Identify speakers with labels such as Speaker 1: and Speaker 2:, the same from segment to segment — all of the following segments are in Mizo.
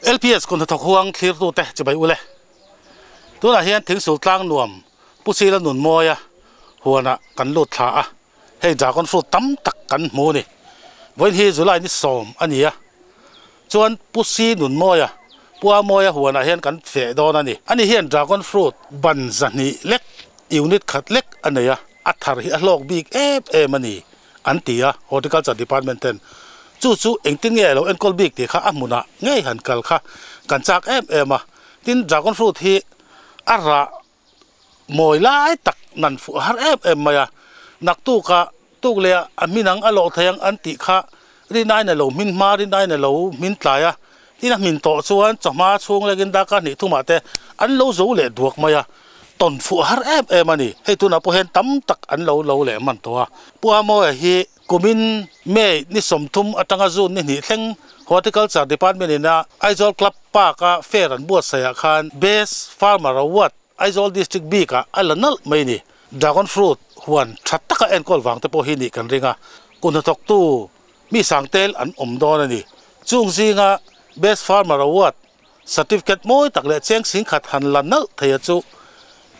Speaker 1: LPS kun hnathawk huang thlirtute chibai ule. Tunah hian thingsul tlang nuam Pu Sila Nunmawia huanah kan lut thla a, hei dragon fruit tam tak kan hmu a ni. Vawiin hi July ni sawm a ni a, chuan Pu Si Nunmawia, Pu Amawia huanah hian kan feh dawn a ni. Ani hian dragon fruit ban zahnih lek, unit khat lek a nei a, a thar hi a hlawk bik em em a ni an ti a, Horticulture Department ten chu chu engtin nge a lo enkawl bik tih kha a hmunah ngei han kal kha kan chak em em a. Tin, dragon fruit hi a rah mawi lai tak nan fuh har em em mai a, naktuka tuk leh a a hmin ang a lawh thei ang an tih kha rinaiin a lo hmin hma, rinaiin a lo hmin tlai a, tin a hmin tawh chuan chawhma chhung lekin darkar hnih thumah te an lo zo leh duak mai a, tawn fuh har em em a ni. Hei tunah pawh hian tam tak an lo lo leh hman tawh a, Pu Amawia hi kumin May ni 30 atanga June ni hnih thleng Horticulture Department in a Aizawl Club Park a fair an buatsaih ah khan Best Farmer Award Aizawl District bik ah a la nalh mai a ni. Dragon Fruit huan tha taka enkawl vang te pawh hi nih kan ring a, kut hnathawktu mi sangtel an awm dawn a ni. Chung zinga Best Farmer Award Certificate mawi tak leh cheng singkhat han la nalh thei a chu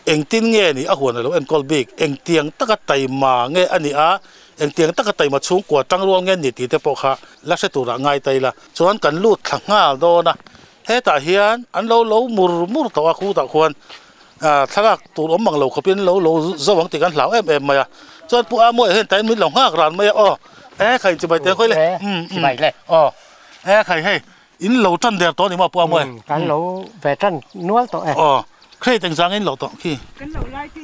Speaker 1: engtin nge ni a huan a lo enkawl bik, engtiang taka taima nge a nih a, engtiang taka taima chhungkua tangrual nge ni tih te pawh kha la hre turah ngai ta ila. Chuan kan lut thla nghal dawn a, hetah hian an lo lo mur mur tawh a, khutah khuan thlalak tur awm mang lo khawpin lo lo zo ang tih kan hlau em em mai a. Chuan Pu Amuaia hian tain min lo nghak ran mai a, aw e khai chibai teh khawi le, aw e khai hei. In lo tan der tawh a ni maw Pu Amuai?
Speaker 2: Kan lo ve tan nual tawh e.
Speaker 1: Aw, crate engzah nge in lo tawh khi?
Speaker 2: Kan lo lai khi.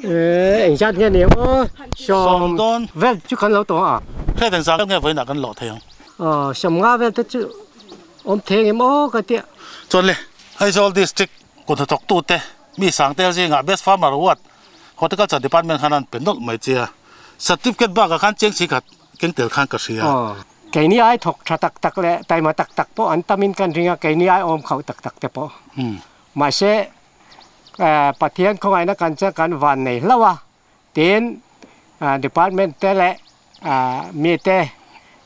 Speaker 2: Engzat nge ni aw?
Speaker 1: Sawm dawn.
Speaker 2: Vel chu kan lo tawh a.
Speaker 1: Crate engzah nge vawiinah kan lawh thei ang?
Speaker 2: Aw, 50 vel te chu awm thei ang em aw ka tia.
Speaker 1: Chuan le, Aizawl District kut hnathawktute mi Sangtel zingah Best Farmer Award Horticulture Department khan an pe nawlh mai che a. Certificate bakah khan cheng chi khat keng tel khan ka hria.
Speaker 2: Keini ai thawk tha tak tak leh taima tak tak pawh an tamin kan ring a, keini ai awm khauh tak tak te pawh. Mahse, Pathian khawngaihna kan chuan kan van nei hlauh a, tin department te leh mite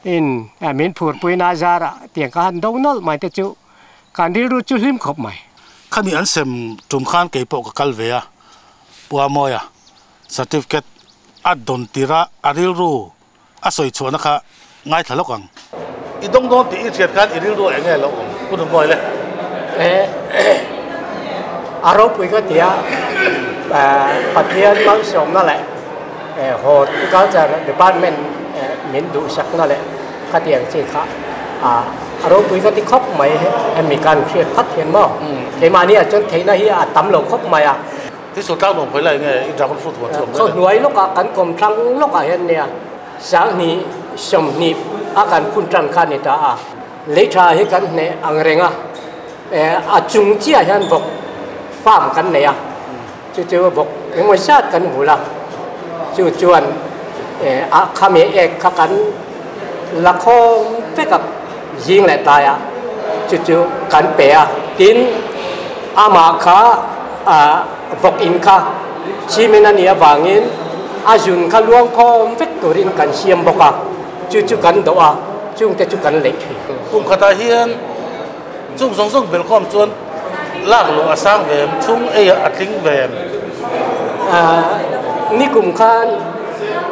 Speaker 2: in min phurpuina zarah tiang ka han do nawlh mai te chu kan rilru chu hlim khawp mai.
Speaker 1: Khami an sem tum khan kei pawh ka kal ve a, Puamawia certificate a dawn tir a, a rilru A sawi chhuahna kha ngaithla lawk ang. I dawng dawn tih i hriat khan i rilru eng nge lo awm? Pu Nungawi le.
Speaker 2: A ropui ka ti a, Pathian malsawmna leh Horticulture Department min duhsakna leh khati ang chi kha a ropui ka ti khawp mai hemi kan hriat phat hian maw. Keimahni ah chuan theihna hi a tam lo khawp mai a.
Speaker 1: Hi saw tlang nuam khawi lai nge i dragon fruit huan chu awm
Speaker 2: Khaw hnuai lawkah kan kawm thlang lawkah hian nia 20 20 a kan phun tan kha a ni ta a, lei tha hi kan hneh ang reng a, a chung chiah hian vawk farm kan nei a, chu chu vawk engemaw zat kan vul a, chu chuan a khami ek kha kan la khawm vek a zing leh tlai ah chu chu kan pe a, tin amah kha vawk in kha cement a nih avangin a zun kha luang khawm vek turin kan siam bawk a, chu chu kan dawh a, chungte chu kan leih thin.
Speaker 1: Kum khatah hian chung zawng zawng belkhawm chuan lak luh a sang ve em, chhung ei a tling ve em?
Speaker 2: Nikum khan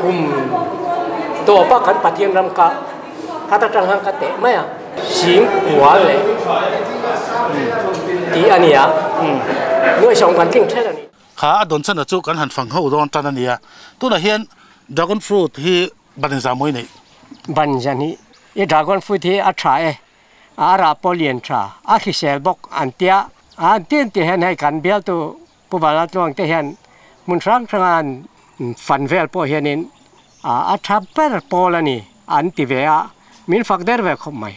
Speaker 2: kum tawpa kan Pathian ram kha khat atang khan ka teh mai a. Sing kua leh tih a ni a, nuaihsawm kan tling thelh a ni.
Speaker 1: Kha a dawn chhan a chu kan han fang ho dawn tan a ni a, tunah hian dragon fruit hi ban engzah mawi neih?
Speaker 2: Ban zan hi i dragon fruit hi a tha e, a rah pawh lian tha, a hrisel bawk an tia, an tin tih hian hei kan bialtu Pu Valatluang te hian hmun hrang hranga an fan vel pawh hianin a tha ber pawl a ni an ti ve a, min fak der ve khawp mai.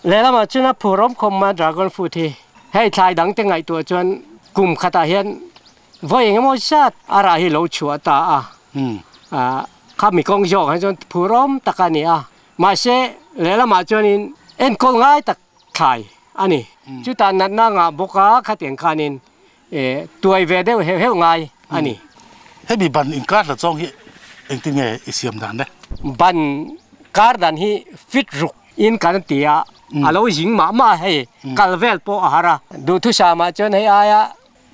Speaker 2: Lehlamah chuan a phur awm khawp mai dragon fruit hi. Hei thlai dang te ngaihtuah chuan kum khatah hian vawi eng emaw zat a rah hi lo chhuah ta a, kha mi kawng zawk ah chuan phur awm tak a ni a, mahse lehlamah chuanin enkawl ngai tak thlai a ni. Chutah natna ngah bawk a khatiang khanin tuai ve deuh heuh heuh ngai a ni.
Speaker 1: Hemi ban inkar hla zawng hi engtin nge i siam dan le?
Speaker 2: Ban kar dan hi fit ruk in kan ti a. A lo zing mah mah a hei, kal vel pawh a har a. Duhthusam ah chuan hei aia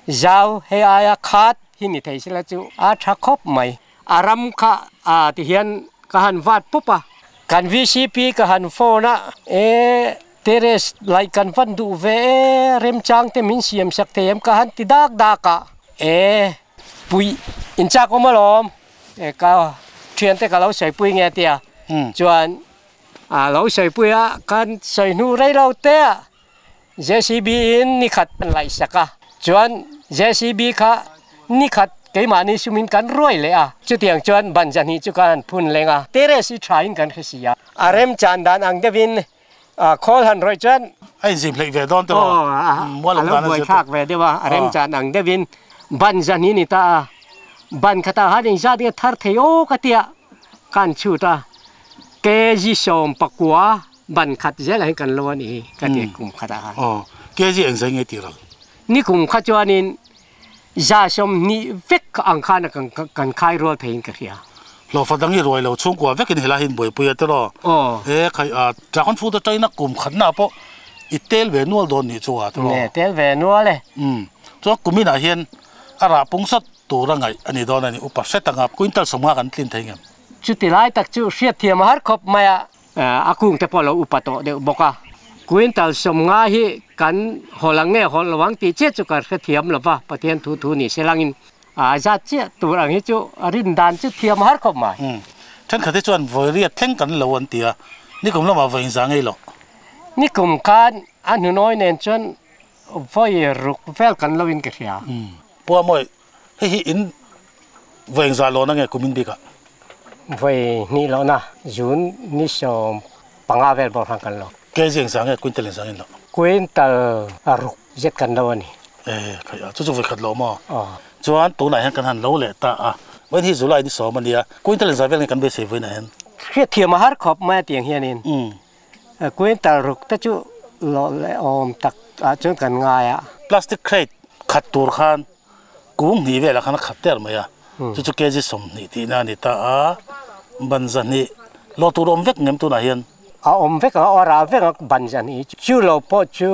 Speaker 2: zau, hei aia khat hi ni thei sela chu a tha khawp mai. A ram kha a ti hian ka han vat pup a. Kan VCP ka han phone a, E terrace laih kan van duh ve e, remchang te min siam sak thei em ka han ti dak dak a. E puih inchak awm alawm, e ka thiante ka lo sawipui nge tia chuan a lo sawipui a, kan sawi hnu rei lo te a JCB in ni khat an laih sak a, chuan JCB kha ni khat keimahni sumin kan ruai leh a, chutiang chuan ban zahnih chu kan han phun leng a, terrace hi tha in kan hre si a, a remchan dan ang deuhin khawl han rawih chuan
Speaker 1: A inzim hleih ve dawn tawh
Speaker 2: a, mual awm dan a zir tawh. A lo buaithlak ve deuh a, a remchan ang deuhin ban zahnih ni ta a, ban khatah khan engzat nge thar thei aw ka tia ka han chhut a, kg 19 Ban khat zelah hian kan lo a nih hi ka ti kum khatah khan.
Speaker 1: Aw, kg eng zai nge tih ral?
Speaker 2: Ni kum kha chuanin 120 vek ang khan kan khai rual theiin ka hria.
Speaker 1: Hlawhfa dang i ruai lo chhungkua vekin helai hi inbuaipui a tiraw?
Speaker 2: Aw.
Speaker 1: E khai a, Dragon Fruit atangin a kum khatnaah pawh i tel ve nual dawn nih chu a tiraw?
Speaker 2: Ne, tel ve nual e.
Speaker 1: Umm, chuan kuminah hian a rah pung sawt tur a ngaih a ni dawn a ni, upa hret anga quintal 50 kan tlin thei ngem?
Speaker 2: Chuti lai tak chu hriatthiam a har khawp mai a. A kung te pawh a lo upa tawh deuh bawk a. Quintal 50 hi kan hawl ang nge hawl lo ang tih chiah chu ka hrethiam lo va, Pathian thu thu ni se langin a zat chiah tur ang hi chu a rin dan chu thiam a har khawp mai.
Speaker 1: Umm. Thenkhat hi chuan vawi riat thleng kan lo an ti a, nikum lamah vawi inzah ngei loh.
Speaker 2: Nikum khan a hnunawi nen chuan vawi ruk vel kan lo in ka hria.
Speaker 1: Umm. Pua mawi Hei hi in vawi engzah lohna nge kumin bikah?
Speaker 2: Vawi hnih lohna, June ni 15 vel bawk khan kan lo.
Speaker 1: Kg engzah nge quintal engzah nge in loh?
Speaker 2: Quintal a ruk zet kan lo a ni.
Speaker 1: E, khai a, chu chu vawi khat lo maw?
Speaker 2: Aw.
Speaker 1: Chuan tunah hian kan han lo leh ta a, vawiin hi July ni 10 a nia, quintal engzah vel nge kan beisei vawiinah hian?
Speaker 2: Hriatthiam a har khawp mai a tiang hianin. Quintal ruk te chu lawh leh awm tak ah chuan kan ngai a.
Speaker 1: Plastic crate khat tur khan kung hnih velah khan a khat der mai a, chu chu kg 20 tihna a ni ta a, ban 200 lawh tur awm vek ngem tunah hian.
Speaker 2: A awm vek a, a rah vek a ban 200 chu. Chu lo pawh chu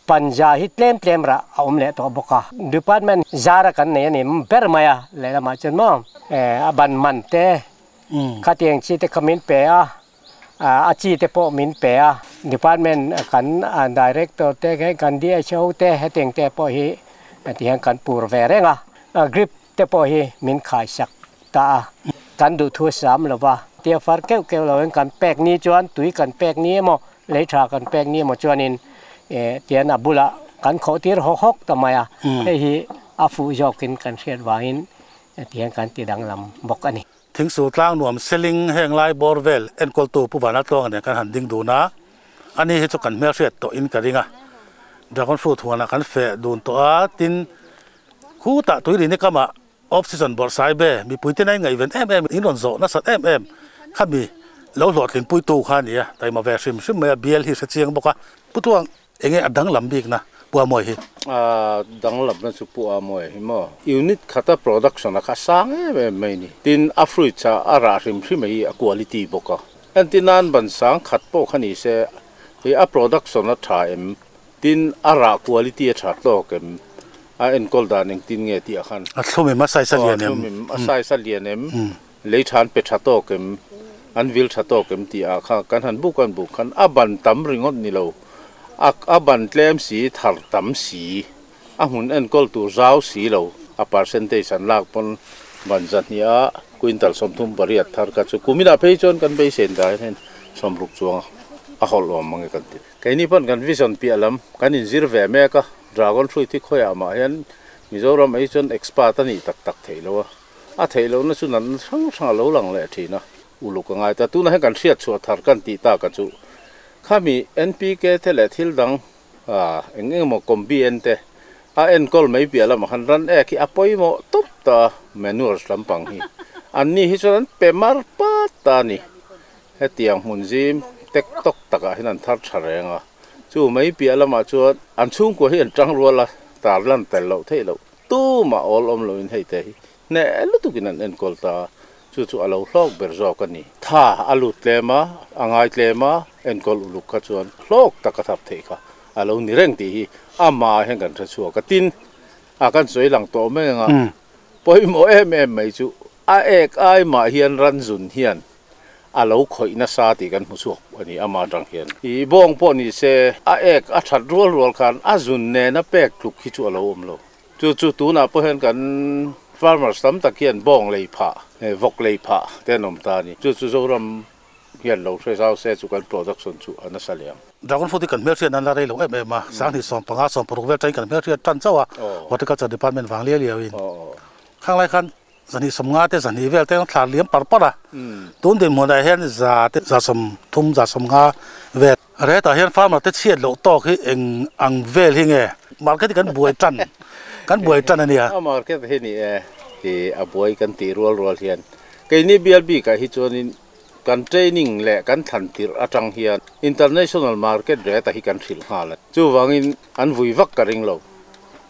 Speaker 2: ban za hi tlem tlem rah a awm leh tawh bawk a. Department zara kan nei a ni ber mai a, lehlamah chuan maw a ban man te khatiang chi te kha min pe a. A chi te pawh min pe a, department kan director te kan DHO te hetiang te pawh hi tihian kan pur ve reng a, grip te pawh hi min khaisak ta a, kan duhthu a sam lo va, tia far keuh keuh loin kan pek ni chuan tui kan pek ni emaw lei tha kan pek ni emaw chuanin tihian a bulah kan khawh tir hawk hawk ta mai a, hei hi a fuh zawkin kan hriat vangin tihian kan ti danglam bawk a ni.
Speaker 1: Thingsul tlang nuam seling heng lai bawr vel enkawltu Pu Vana Tluanga nen kan han ding dun a, ani hi chu kan hmelhriat tawh in ka ring a, dragon fruit huanah kan feh dun tawh a, tin khutah tuirini kamah off season bawrh sai be mipui te nain ngaihven em em in rawn zawh nasat em em khami lo hlawhtlin puitu kha a ni a, taima ve hrim hrim mai a, bial hi hre chiang bawk a, Pu Tluang Enge a danglam bikna Pu Amawi hi?
Speaker 3: A danglamna chu Pu Amawi hi maw? Unit khata production a kha sang em em mai ni. Tin, a fruits a a rah hrim hrim hi a quality bawk a. Entir nan ban sang khat pawh kha ni se, hei a production a tha em? Tin, a rah quality a tha tawk em? A enkawl dan engtin nge tih ah khan.
Speaker 1: A thlum em? A size a lian em?
Speaker 3: Aw, a thlum em? A size a lian em? Lei tha an pe tha tawk em? An vil tha tawk em tih ah kha kan han buk an buk khan a ban tam ringawt ni lo, a a ban tlem si, thar tam si, a hmun enkawl tur zau si lo, a percentage an lak pawn ban 200 a quintal 38 thar kha chu kuminah phei chuan kan beisein dah hian 60 chuang a hawlh awm ang e kan ti. Keini pawn kan vision piah lam kan inzir ve mek a, dragon fruit hi khawiah mah hian Mizoram ei chuan expert a nih tak tak theih lo a. A theih lohna chu natna hrang hrang a lo lang leh thin a, uluk a ngai ta. Tunah hian kan hriat chhuah thar kan tih tak a chu khami NPK te leh thil dang eng eng emaw combi en te a enkawl mai piah lamah khan ran ek hi a pawimawh tawp ta a, manures lampang hi an ni hi chuan an pe mar pat ta a ni. Hetiang hmun zim tek tawk takah hian an thar tha reng a, chu mai piah lamah chuan an chhungkua hi an tang rual a, tar lan tel loh theih loh. Tumah awl awm loin hei te hi hneh lutukin an enkawl ta a, Chu chu a lo hlawk ber zawk a ni. Tha a lut tlem a, a ngai tlem a, enkawl uluk kha chuan hlawk tak a thap theih kha a lo ni reng tih hi amah hian kan hre chhuak a. Tin, a kan sawi lang tawh mai ang a, pawimawh em em mai chu a ek ai mah hian ran zun hian a lo khawih nasa tih kan hmu chhuak a ni amah atang hian. Ih bawng pawh ni se a ek a that rual rual khan a zun nena pek tluk hi chu a lo awm lo. Chu chu tunah pawh hian kan farmers tam tak hian bawng lei phah, vawk lei phah te an awm ta a ni. Chu chu Zoram hian lo hre zau se chu kan production chu a nasa leh ang.
Speaker 1: Dragon fruit hi kan hmelhriat nan la rei lo em em a, sanghnih 15 16 vel tangin kan hmelhriat tan chauh a, Horticulture Department vang liau liau in. Khang lai khan zahnih 50 te zahnih vel te thlar liam par par a, tun dinhmunah hian za te za 30 za 50 vel. Retah hian farmer te chhiat loh tawk hi eng ang vel hi nge? Market hi kan buai tan, kan buai tan a nia.
Speaker 3: A market hi ni e, i a buai kan tih rual rual hian keini bial bikah hi chuanin kan training leh kan thlan tirh atang hian international market reta hi kan hrilh nghal a. Chuvangin an vui vak ka ring lo.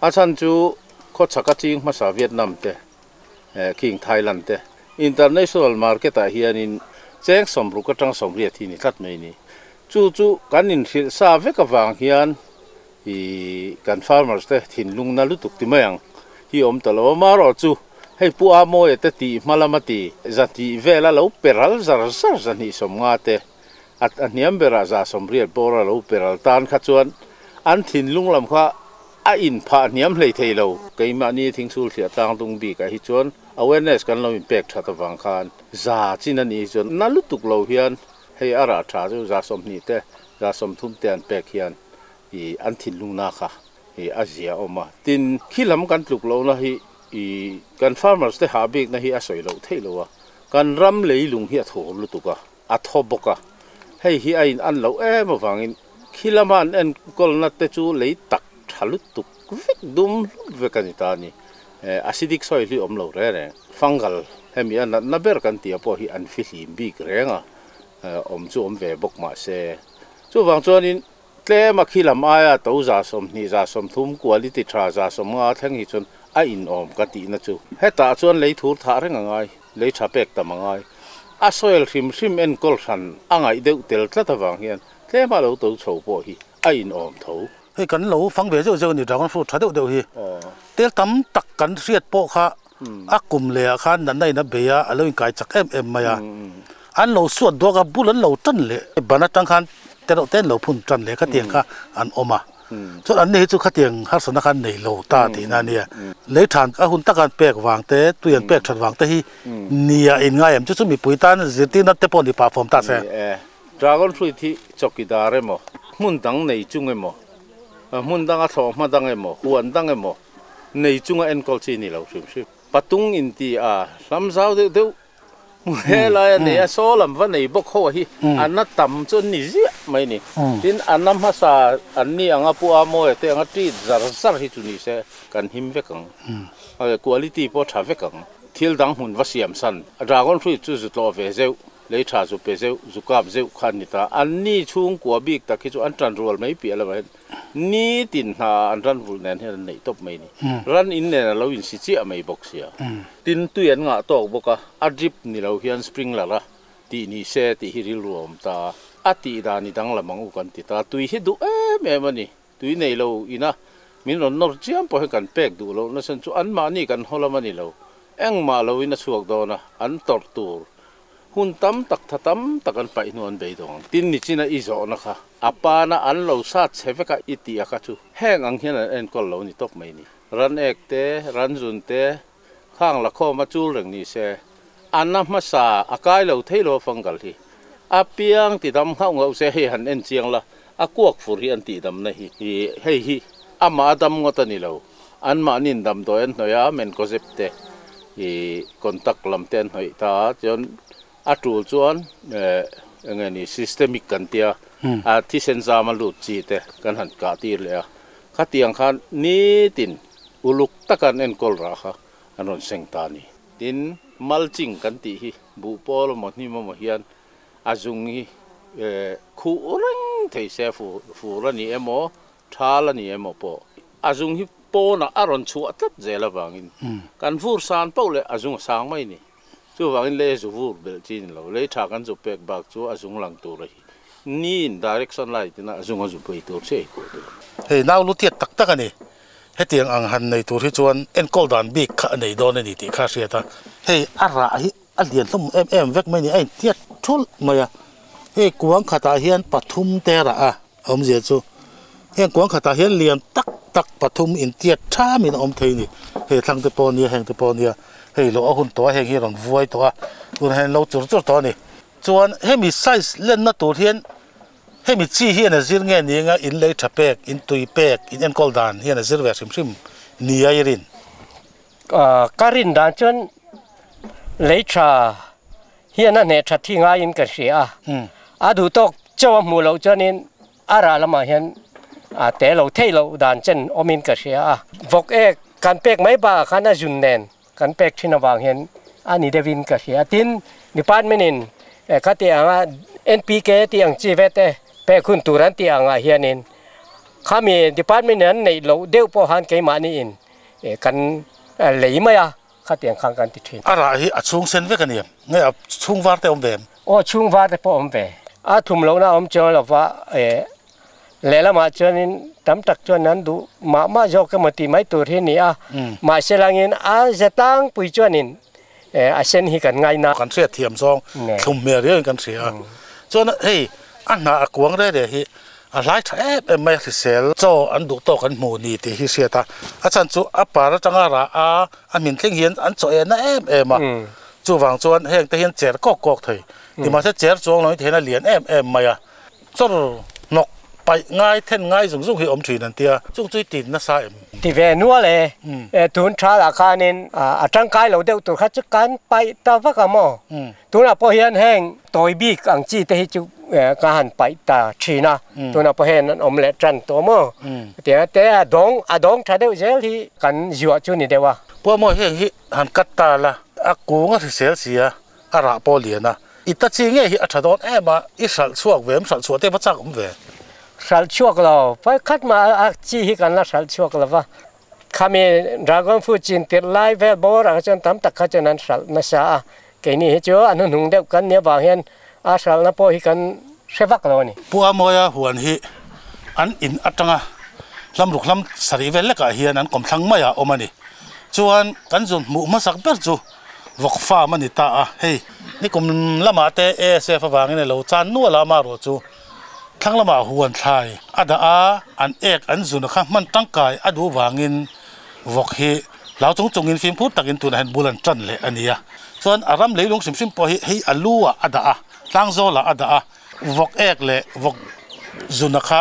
Speaker 3: A chhan chu khawchhaka ching hmasa Vietnam te, King Thailand te international market ah hianin cheng 60 atang 80 hi ni tlat mai ni. Chu chu kan inhrilh sa vek avang hian i kan farmers te thinlung na lutuk ti mai ang hi awm ta lo a. Marawh chu hei Pu Amawia te tih hma lama ti 200 vela lo peral zar zar 250 te a hniam berah 180 bawr a lo peral tan kha chuan an thinlung lam kha a inphah hniam hlei thei lo. Keimahni thingsul thliah tlang dung bikah hi chuan awareness kan lo inpek that avang khan za chin a nih hi chuan na lutuk lo hian hei a rah tha chu 20 te 30 te an pek hian i an thinlungna kha i a zia awm a. Tin, khi lam kan tluk lohna hi i kan farmers te hah bikna hi a sawi loh theih lo a, kan ram leilung hi a thur lutuk a, a thaw bawk a, hei hi a in an loh em avangin khi lama an enkawlna te chu lei tak tha lutuk vek dum hlup vek a ni ta a ni. Acidic soil hi awm lo reng reng. Fungal hemi a natna ber kan tih pawh hi an fihlim bik reng a, awm chu awm ve bawk mah se. Chuvang chuanin tlem a khi lam aia to 20 30 quality tha 50 thleng hi chuan a inawm ka tihna chu. Hetah chuan lei thur thah reng a ngai, lei tha pek tam a ngai. A soil hrim hrim enkawl hran a ngaih deuh tel tlat avang hian tlem a lo to chho pawh hi a inawm tho.
Speaker 1: Hei kan lo fang ve zeuh zeuh a ni, dragon fruit tha deuh deuh hi. Tel tam tak kan hriat pawh kha a kum lehah khan natna in a bei a, a lo inkai chak em em mai a. An lo suat duak a, bul an lo tan leh. Ban atang khan te reuh te an lo phun tan leh khatiang kha an awm a. Chuan an ni hi chu khatiang harsatna khan nei lo ta tihna a nia. Lei than a hun taka an pek vang te, tui an pek that vang te hi nia in ngai em? Chu chu mipui tan zirtirna te pawh ni pah fawm ta se.
Speaker 3: Dragon fruit hi chawkidar emaw, hmun dang nei chung emaw, hmun danga thlawh hma dang emaw, huan dang emaw nei chunga enkawl chi ni lo hrim hrim. Patung inti a hlam zau deuh deuh he laia nei a, saw lam va nei bawk ho hi a na tam chu an ni ziah mai ni. Tin, a na hmasa an ni anga Pu Amawia te anga treat zar zar hi chu ni se kan him vek ang. Quality pawh tha vek ang. Thil dang hmun va siam san. Dragon fruit chu zu tlawh ve zeuh. Lei tha zu pe zeuh, zu kap zeuh kha an ni ta. An ni chhungkua bik tak hi chu an tan rual mai piah lamah hian nitin hna an ran vulh nen hian an neih tawp mai ni. Ran in nen a lo insi chiah mai bawk sia. Tin, tui an ngah tawk bawk a, a drip ni lo hian sprinkler a tih ni se tih hi rilru a awm ta a. A tih dan i danglam ang u kan ti ta. Tui hi duh em em a ni. Tui nei lo ina min rawn nawr chiam pawh hi kan pek duh loh nasa chu anmahni kan haw lam a ni lo. Engmah loin a chhuak dawn a, an tawrh tur hun tam tak tha tam tak an paih hnu an beidawng ang. Tin nichina i zawhna kha a pana an lo sat chhe vek a i tih a kha chu heng ang hian an enkawl lo ni tawp mai ni. Ran ek te, ran zun te, khang la khawm a chul reng ni se, a na hmasa a kai lo thei lo a fungal hi. A piang ti dam nghauh nghauh se hei han en chiang la, a kuak fur hi an tih damna hi hei hi amah a dam ngawt a ni lo. Anmahniin damdawi an hnawih a, Mencozeb te i contact lam te an hnawih ta a, chuan a tul chuan eng nge ni systemic kan tia a thisen zam a lut chi te kan han kah tir leh a, khatiang khan nitin uluk taka an enkawl rah kha an rawn seng ta a ni. Tin, mulching kan tih hi buh pawl emaw hnim emaw hian a zung hi khuh reng thei se fur a ni emaw Thal a ni emaw pawh a zung hi pawnah a rawn chhuah tlat zel avangin kan vur san poh leh a zung a sang mai ni. Chuvangin lei a zu vur belh chi ni lo. Lei tha kan zu pek bak chu a zung lang tur a hi. Ni in direct sunlight in a zung a zu pei tur che ei kuah tur.
Speaker 1: Hei nau lu tiat tak tak a ni. Hetiang ang han nei tur hi chuan enkawl dan bik kha a nei dawn a ni tih kha a hriat a. Hei a rah hi a lian hlawm em em vek mai a ni, a intiat thulh mai a. Hei kuang khatah hian pathum te rah a awmzia chu heng kuang khatah hian lian tak tak pathum intiat thamin a awm thei a ni. Hei thlang te pawh a nia, heng te pawh a nia, hei lawh a hun tawh a, heng hi a rawn vuai tawh a, tunah hian lo chur chur tawh a ni. Chuan hemi size lenna tur hian hemi chi hian a zir nge ni anga in lei tha pek, in tui pek, in enkawl dan hian a zir ve hrim hrim ni a i rin.
Speaker 2: Ka rin dan chuan lei tha hian a hneh that hi ngaiin ka hria a, a duh tawk chauh a hmuh loh chuanin a rah lamah hian a te lo thei loh dan chen awmin ka hria a. Vawk ek kan pek mai bakah khan a zun nen kan pek thin avang hian a ni deuhin ka hria. Tin, department in khati anga NPK tih ang chi ve te pek hun tur an tih angah hianin khami department in an neih loh deuh pawh khan keimahni in kan lei mai a. Khatiang khan kan ti thin.
Speaker 1: A rah hi a chhung sen vek a ni em? Nge a chhung var te awm ve em?
Speaker 2: Aw chhung var te pawh awm ve. A thum lohna awm chuang lo va e lehlamah chuanin tam tak chuan an duh mah mah zawk emaw tih mai tur hi a ni a. Mahse langin a ze tlangpui chuanin e a sen hi kan ngaina.
Speaker 1: Kan hriat thiam zawng thlum hmel riauin kan hria a. Chuan hei a hnah a kuang reh reh hi A hlai tha em em mai a, hrisel chaw an duh tawk an hmu ni tih hi hriat a, a chhan chu a par atanga rah a, a hmin thleng hian an chaw en na em em a, chuvang chuan heng te hian cher kawk kawk thei, nimahse cher chuang lo in tihian a lian em em mai a, chawr hnawk paih ngai then ngai zung zung hi awm thin an tia, chung chu i tin nasa em?
Speaker 2: Ti ve nual e, tun tha lah khanin a tangkai lo deuh tur kha chu kan paih ta vak ang maw? Tunah pawh hian heng tawi bik ang chi te hi chu ka han paih ta thin a, tunah pawh hian an awm leh tan tawh maw? Tiang te a dawng a dawng tha deuh zel hi kan zuah chu ni deuh a.
Speaker 1: Pawh maw heng hi han cut ta la, a kung a hrisel si a, a rah pawh lian a, i ta chi ngei hi a tha dawn em a, i hralh chhuak ve em, hralh chhuah te va chak awm ve?
Speaker 2: Hralh chhuak lo, pakhat mah a chi hi kan la hralh chhuak lo va. Khami dragon fruit chin tirh lai vel bawr ah chuan tam tak kha chuan an hralh nasa a, keini hi chu a hnuhnung deuh kan nih avang hian a hralhna pawh hi kan hre vak lo a ni.
Speaker 1: Pu Amoia huan hi an in atanga hlamruk hlam sarih vel lekah hian an kawmthlang maiah a awm a ni. Chuan kan zun hmuh hmasak ber chu vawk farm a ni ta a, hei nikum lamah te ASF avangin a lo chan nual a, amaherawh chu Thlang lamah huan thlai a dah a, an ek an zun a kha hman tangkai a duh vangin vawk hi hlau chung chungin fimkhur takin tunah hian bul an tan leh a ni a. Chuan a ram leilung hrim hrim pawh hi hei a lu ah a dah a, tlang zawlah a dah a, vawk ek leh vawk zun a kha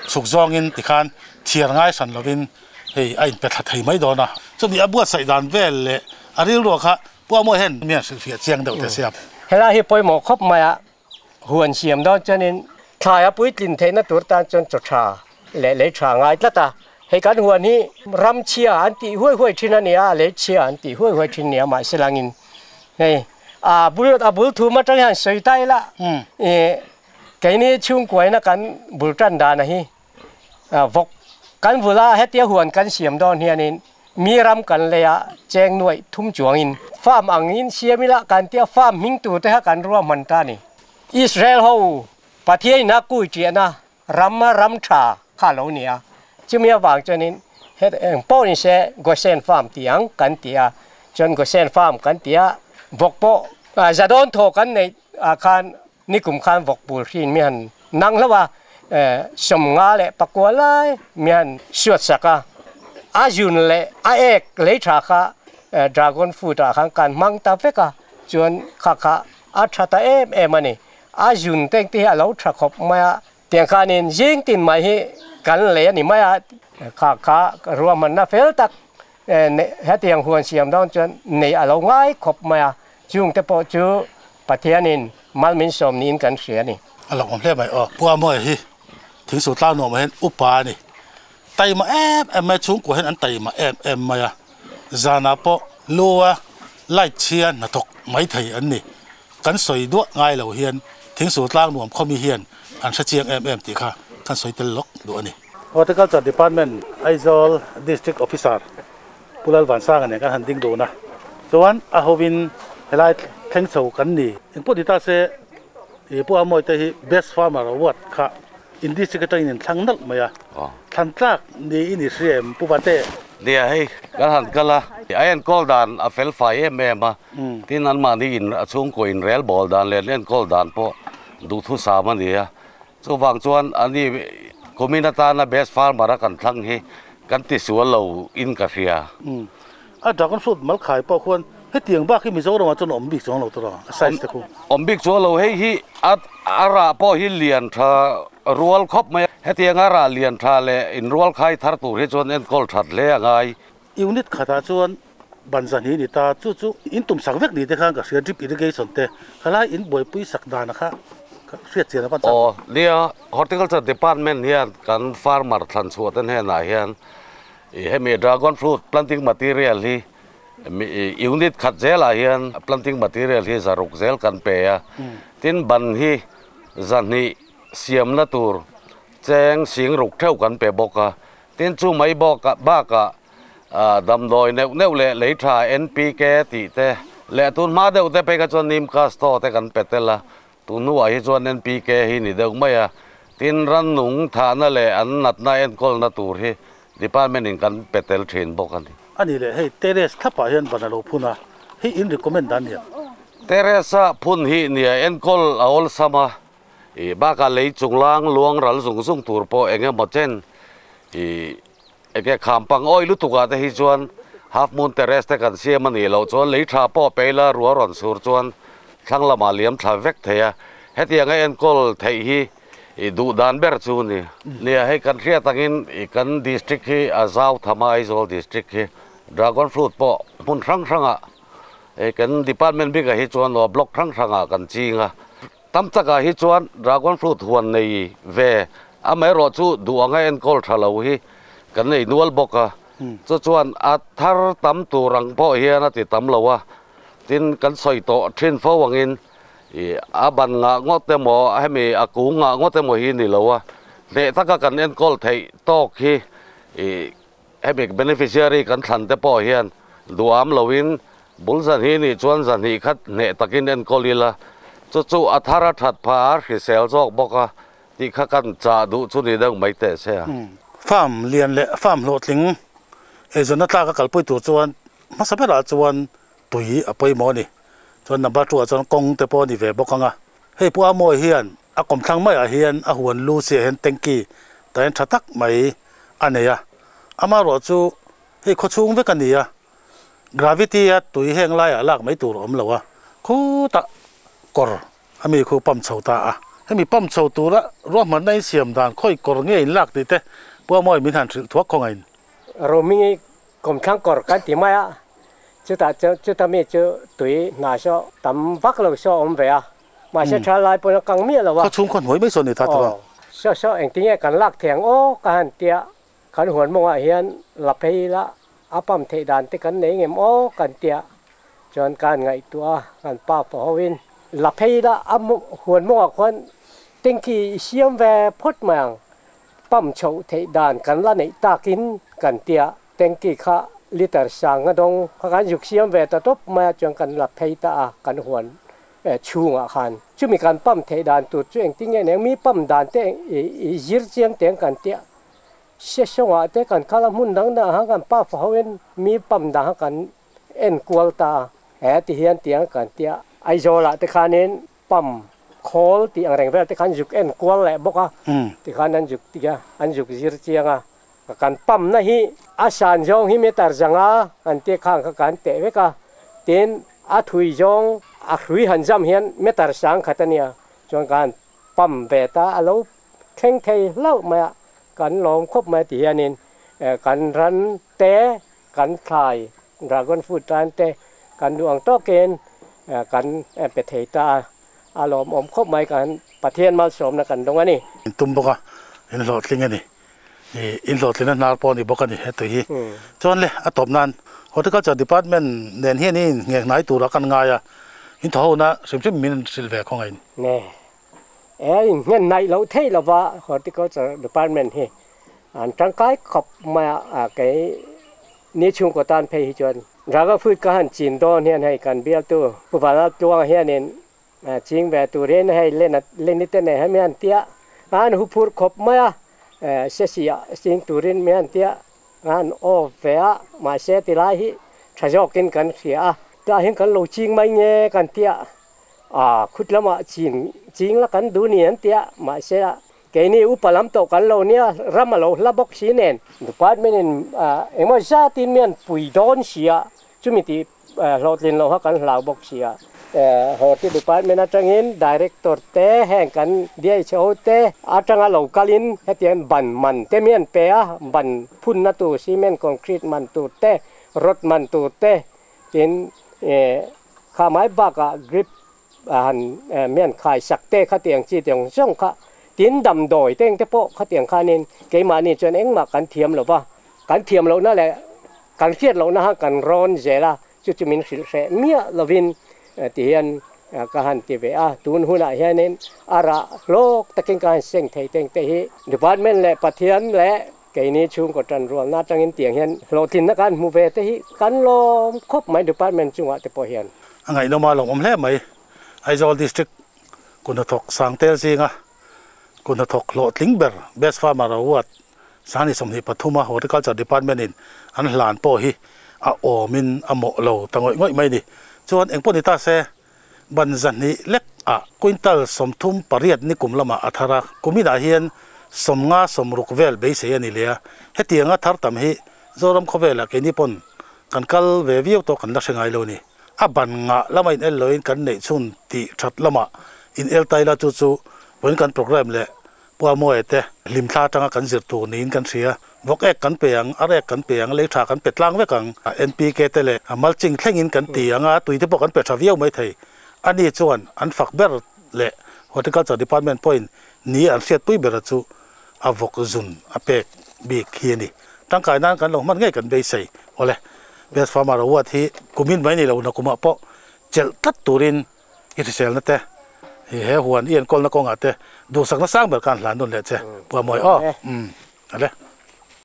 Speaker 1: chhuk zawngin tikhan thiar ngai hran lovin hei a inpe thla thei mai dawn a. Chumi a buatsaih dan vel leh a rilruah kha Puamawi hian mi an hrilhfiah chiang deuh teh sia.
Speaker 2: Helai hi pawimawh khawp mai a, Huan siam dawn chuanin thlai a puitlin theihna tur tan chuan chaw tha leh lei tha ngai tlat a. Hei kan huan hi ram chhia an tih huai huai thin a ni a, lei chhia an tih huai huai thin nia mahse langin hei a bul a bul thum atang hian sawi ta ila ih keini chhungkuaina kan bul tan dan a hi Vawk kan vul a, hetia huan kan siam dawn hianin mi ram kan lei a, cheng nuaih thum chuangin farm angin siam ila kan tia farm hming tur te kha kan ruahman ta a ni. Israel ho Pathian in a kui tiahna ram a ram tha kha a lo ni a, chumi avang chuanin het eng pawh ni se Goshen farm tih ang kan ti a, chuan Goshen farm kan ti a, vawk pawh zadawn thaw kan neih ah khan Nikum khan vawk bul hrin mi han nang hlauh a, sawmnga leh pakua lai mi han suat sak a, a zun leh a ek lei tha kha dragon fruit ah khan kan hmang ta vek a, chuan kha kha a tha ta em em a ni. A zun te te hi a lo tha khawp mai a, tiang khanin zing tin mai hi kan lei a ni mai a, kha kha ruahmanna fel tak hetiang huan siam dawn chuan nei a lo ngai khawp mai a, chungte pawh chu Pathianin mal min sawm niin kan hria a ni.
Speaker 1: A lo awm hle mai aw. Pu Amoy hi thingsuh tlang nuamah hian upa a ni. Taima em em mai, chhungkua hian an taima em em mai a. Zanah pawh lua light chhia hnathawk mai thei an ni. Kan sawi duah ngai lo hian thingsuh tlang nuam khawmi hian an hre chiang em em tih kha kan sawi tel lawk duh a ni. Horticulture Department Aizawl District Officer Pu Lalvansanga nen kan han ding dun a, chuan a hovin Helai thleng chho kan ni. Engpawh ni ta se i Pu Amawi te hi Best Farmer Award kha in district atangin in thlang nalh mai a. Thlan tlak niin i hria em Pu Vate?
Speaker 4: Nia hei kan han kal a, a enkawl dan a fel fai em em a, tin anmahni in a chhungkaw in rel bawl dan leh an enkawl dan pawh duhthusam a ni a. Chuvang chuan ani kumin atana Best Farmer a kan thlang hi kan tisual lo in ka hria.
Speaker 1: A dragon fruit mal khai pawh khuan hetiang bak hi Mizoramah chuan a awm bik chuang lo tawh a, a size te khu.
Speaker 4: Awm bik chuang lo, hei hi a a rah pawh hi lian tha rual khawp mai a, hetiang a rah lian tha leh inrual khai thar tur hi chuan enkawl that hle a ngai.
Speaker 1: Unit khatah chuan ban zahnih ni ta, chu chu in tum sak vek ni te khan ka hria, drip irrigation te khalai in buaipui sak dan a kha ka hriat chian a van chak.
Speaker 4: Aw nia, Horticulture Department hian kan farmer thlan chhuah te hnenah hian I hemi dragon fruit planting material hi unit khat zelah hian planting material hi zaruk zel kan pe a, tin ban hi zahnih siamna tur cheng sing ruk theuh kan pe bawk a, tin chu mai bawk bakah damdawi neuh neuh leh lei tha NPK tih te leh tun hma deuh te phei kha chuan neem castor te kan pe tel a, Tun hnuah hi chuan NPK hi ni deuh mai a, tin rannung thahna leh an natna enkawlna tur hi department in kan pe tel thin bawk a ni.
Speaker 1: A nih leh hei terrace thlapah hian ban a lo phun a, hei in recommend dan nia.
Speaker 4: Terrace a phun hi nia enkawl a awlsam a, ih bakah lei chunglang luang ral zung zung tur pawh eng emaw chen ih enge kham pang awih lutuk ah te hi chuan half moon terrace te kan siam a nih loh chuan lei tha pawh pe ila ruah rawn sur chuan thlang lamah liam thla vek thei a, hetianga enkawl theih hi i duh dan ber chu ni. Nia hei kan hriat angin i kan district hi a zau tham a Aizawl district hi dragon fruit pawh hmun hrang hrangah hei kan department bikah hi chuan aw block hrang hrangah kan ching a, Tam takah hi chuan dragon fruit huan nei ve amaherawh chu duh anga enkawl tha lo hi kan nei nual bawk a, chu chuan a thar tam tur ang pawh hian a ti tam lo a, tin kan sawi tawh thin fo angin ih a ban ngah ngawt emaw hemi a kung ngah ngawt emaw hi ni lo a, hneh taka kan enkawl theih tawk hi ih Hemi beneficiary kan thlan te pawh hian duham loin bul zahnih nih chuan zahnih khat hneh takin enkawl ila, chu chu a thar a that phah a hrisel zawk bawk a tih kha kan chah duh chu ni deuh mai teh se a.
Speaker 1: Farm lian leh farm hlawhtling eizawnna tlak a kalpui tur chuan hmasa berah chuan tui a pawimawh a ni. Chuan number two ah chuan kawng te pawh a ni ve bawk ang a. Hei Pu Amawi hian a kawmthlang maiah hian a huan lu chiah hian tanky tahin tha tak mai a nei a, amaherawh chu hei khawchhung vek a ni a, gravity a tui heng laiah lak mai tur a awm lo a, khutah kawr a mi khu pump chho ta a. Hemi pump chho tura ruahmanna in siam dan khawi kawr nge in lak tih te Pu Amawi min han hrilh thuak khawngain.
Speaker 2: Roaming Kawmthlang kawr kan ti mai a, chutah chuan chuta mi chu tui hna saw tam vak lo saw a awm ve a, mahse tha lai pawn a kang miah lo a.
Speaker 1: Khawchhung khaw hnuai mai saw ni ta tura.
Speaker 2: Aw, saw saw engtinge kan lak thei ang aw ka han tia, kan huan mawngah hian la phei ila a pump theih dan te kan nei ngem aw kan tia, chuan ka han ngaihtuah a, kan pa pawh ho in la phei ila a huan mawngah khuan tanky i siam ve phawt mai ang. Pump chhoh theih dan kan la neih takin kan tia, tanky kha liter sang a dawng kha kan zuk siam ve ta tawp mai a, chuan kan la phei ta a kan huan chhungah khan. Chumi kan pump theih dan tur chu engtin nge eng mi pump dan te i zir chiang teng kan tia, sesawngah te kan kal a hmun dang dangah khan kan pa fa hoin mi pump dan kha kan en kual ta a, he ti hian tiang kan tia. Aizawlah te khanin Pump khawl tih ang reng vel te khan zuk en kual leh bawk a, tikhan an zuk ti a, an zuk zir chiang a. Kan pump na hi a san zawng hi meter zanga an tia khang kha kan teh vek a, tin a thui zawng a hrui han zam hian meter sang khat a nia, chuan kan pump ve ta a lo thleng thei hlauh mai a, kan lawm khawp mai ti hianin kan ran te kan thlai dragon fruit tan te kan duh ang tawkin kan pe thei ta a, a lawmawm khawp mai kan Pathian malsawmna kan dawng a ni.
Speaker 1: In tum bawk a, in hlawhtling a ni. Ih, in hlawhtlina hnar pawh a ni bawk a ni hetui hi. Chuan le, a tawp nan Horticulture Department nen hian in nghek hnai tura kan ngai a, in thaw hona hrim hrim min hrilh ve khawngaih in.
Speaker 2: Ne, e in nghen hnaih loh theih lova Horticulture Department hi an tangkai khawp mai a, kei. ni chhungkaw tan phei hi chuan dragon fruit ka han chin dawn hian hei kan bialtu Pu Vanlaltluanga hianin ching ve turin hei len len te nen hian mi han tia a han hu phur khawp mai a sesi ah ching turin mi han tia a han off ve a mahse tilai hi tha zawkin kan hria a tah hian kan lo ching mai nge kan tia a khut lamah chin ching la kan duh ni an tia mahse Keini upa lam tawh kan lo nia, ram a lo hla bawk si nen. Department in engemaw zatin mi an pui dawn si a, chumi tih hlawhtlin loh kha kan hlau bawk si a. Horti Department atangin Director te heng kan DHO te atanga lo kalin hetiang ban man te mi an pe a, ban phunna tur cement concrete man tur te, rod man tur te tin kha mai bakah grip A han mian khai sak te khatiang chi tawng zawng kha tin damdawi te engte pawh khatiang khanin keimahni chuan engmah kan thiam lo va, kan thiam lohna leh kan hriat lohna kha kan rawn zel a, chu chu min hrilh hreh miah lovin ti hian ka han ti ve a, tun hunah hianin a rah hlawk takin ka han seng thei te engte hi department leh Pathian leh keini chhungkaw tanrualna atangin tiang hian hlawhtlinna kan hmu ve te hi kan lawm khawp mai department chungah te pawh hian.
Speaker 1: A ngaihnawm a lawmawm hle mai. Aizawl District Kuhnathawk Sangtel zinga Kuhnathawk hlawhtling ber Best Farmer Award Sangni 23 a Horticulture Department in an hlan pawh hi a awmin a mawh lo ta ngawih ngawih mai ni. Chuan engpawh ni ta se ban zahnih lek ah quintal 38 ni kum lamah a thar a, kuminah hian 50 60 vel beisei a ni leh a, hetianga thar tam hi Zoram khawvelah keini pawn kan kal ve viau tawh kan la hre ngai lo ni. A ban ngah lama in el loin kan neih chhun tih that lamah in el ta ila chu chu vawiin kan programme leh Puamuaia te hlimthla atanga kan zir tur niin kan hria. Vawk ek kan pe ang, ar ek kan pe ang, lei tha kan pe tlang vek ang, NPK te leh mulching thlengin kan ti ang a, tui te pawh kan pe tha viau mai thei. Ani chuan an fak ber leh Horticulture Department pawhin ni an hriatpui bera chu a vawk zun a pek bik hi a ni. Tangkai nan kan lo hman ngei kan beisei. Awle, Best Farmer Award hi kumin mai ni lo nakumah pawh chelh tlat turin i hriselna te, i he huan i enkawlna kawngah te duhsakna sang ber khan hlan nawn leh che. Puamawi aw. Umm. Ale.